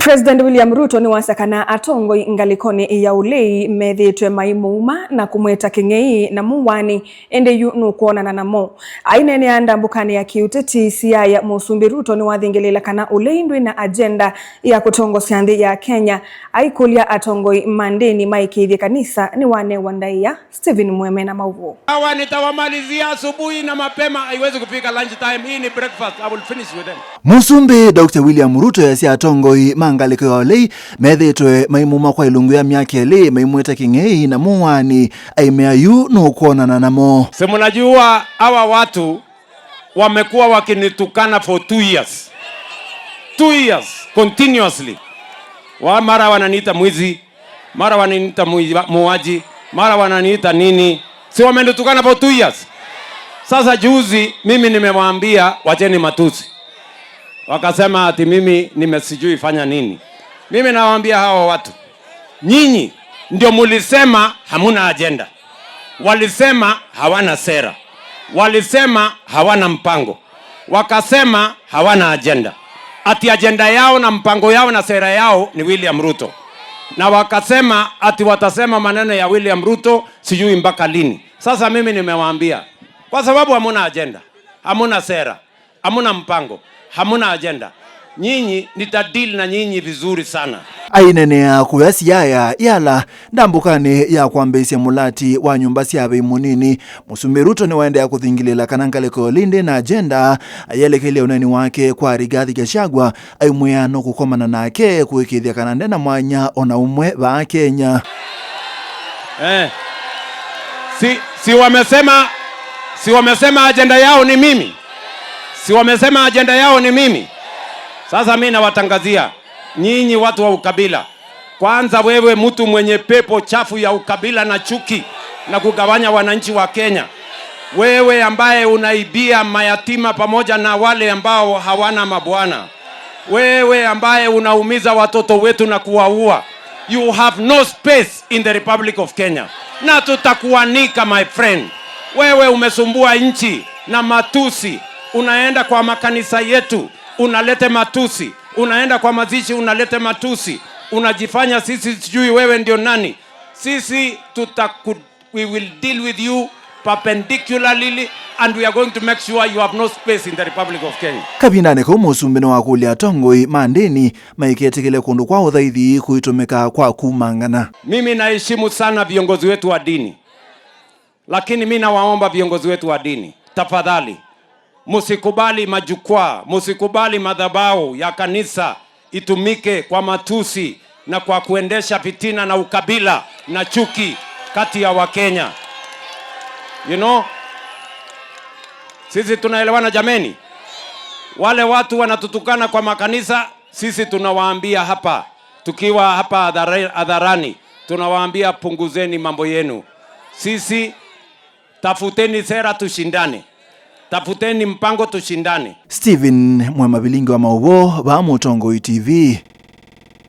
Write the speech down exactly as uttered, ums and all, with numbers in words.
President William Ruto nĩwasya kana atongoi ngalĩkonĩ ya ũlei methĩĩtwe maimũuma na kũmweta kĩng'ei na mũwaani, ĩndĩ yu nũkwonana namo. Aineenea ndambũkanĩ ya kĩũteti Siaya, Mũsumbĩ Ruto nĩwathingĩlĩĩla kana ũlei ndwĩ na agenda ya kũtongosya nthĩ ya Kenya, aikũlya atongoi ma ndĩni maĩkĩĩthye kanisa nĩwanewa ndaĩa. Stephen Mweme na maũvoo. Hawa nitawamalizia asubuhi na mapema, haiwezi kufika lunch time. Hii ni breakfast, I will finish with them. Mũsumbĩ Doctor William Ruto easya atongoi ma ngalĩko ya ũlei methĩĩtwe maimũuma kwa ilungu ya myaka ĩlĩ maimweta kĩng'ei na mũwaani, aimea yu nũkwonana namo. Si mnajua hawa watu wamekuwa wakinitukana for two years. Two years continuously. Wa mara wananiita mwizi, mara wananiita mwi-, muuaji, mara wananiita nini. Si wamenitukana for two years? Sasa juzi mimi nimewaambia wacheni matusi. Wakasema ati mimi nimesijui fanya nini. Mimi nawaambia hawa watu, nyinyi ndio mulisema hamuna agenda. Walisema hawana sera. Walisema hawana mpango. Wakasema hawana agenda. Ati agenda yao na mpango yao na sera yao ni William Ruto. Na wakasema ati watasema maneno ya William Ruto sijui mpaka lini. Sasa mimi nimewaambia, kwa sababu hamuna agenda, hamuna sera, hamuna mpango, hamuna agenda, nyinyi, nitadeal na nyinyi vizuri sana. Aineenea kũya Siaya Yala ndambũkanĩ ya kwambĩĩsya mũlati wa nyũmba sya vei mũnini, Mũsumbĩ Ruto nĩwaendeea kũthingĩlĩĩla kana ngalĩko ya ũlei ndĩ na agenda. Ayelekelya ũneeni wake kwa Rigathi Gachagua, aimwĩa nũkũkomana nake kũĩkĩĩthya kana nde na mwanya o na ũmwe vaa Kenya. Eh. Si, si wamesema, si wamesema agenda yao ni mimi? Si wamesema agenda yao ni mimi? Sasa mi nawatangazia nyinyi watu wa ukabila. Kwanza wewe mtu mwenye pepo chafu ya ukabila na chuki na kugawanya wananchi wa Kenya. Wewe ambaye unaibia mayatima pamoja na wale ambao hawana mabwana. Wewe ambaye unaumiza watoto wetu na kuwaua. You have no space in the Republic of Kenya. Na tutakuanika, my friend. Wewe umesumbua nchi na matusi. Unaenda kwa makanisa yetu, unalete matusi. Unaenda kwa mazishi, unalete matusi. Unajifanya sisi sijui wewe ndio nani. Sisi tutaku-, we will deal with you perpendicularly and we are going to make sure you have no space in the Republic of Kenya. Kavindanĩ kau, Mũsumbĩ nĩwakũlya atongoi ma ndĩni maiketĩkĩle kũndũ kwa ũthaithi kũitũmĩka kwa kumangana. Mimi naheshimu sana viongozi wetu wa dini. Lakini mi nawaomba viongozi wetu wa dini, tafadhali, msikubali majukwaa, msikubali madhabahu ya kanisa itumike kwa matusi na kwa kuendesha fitina na ukabila na chuki kati ya Wakenya. You know, sisi tunaelewana jameni? Wale watu wanatutukana kwa makanisa, sisi tunawaambia hapa, tukiwa hapa hadhara-, hadharani, tunawaambia punguzeni mambo yenu. Sisi, tafuteni sera tushindane. Tafuteni mpango tushindane. Stephen Mwema, vilingi wa maũvoo vaa Mũtongoi T V.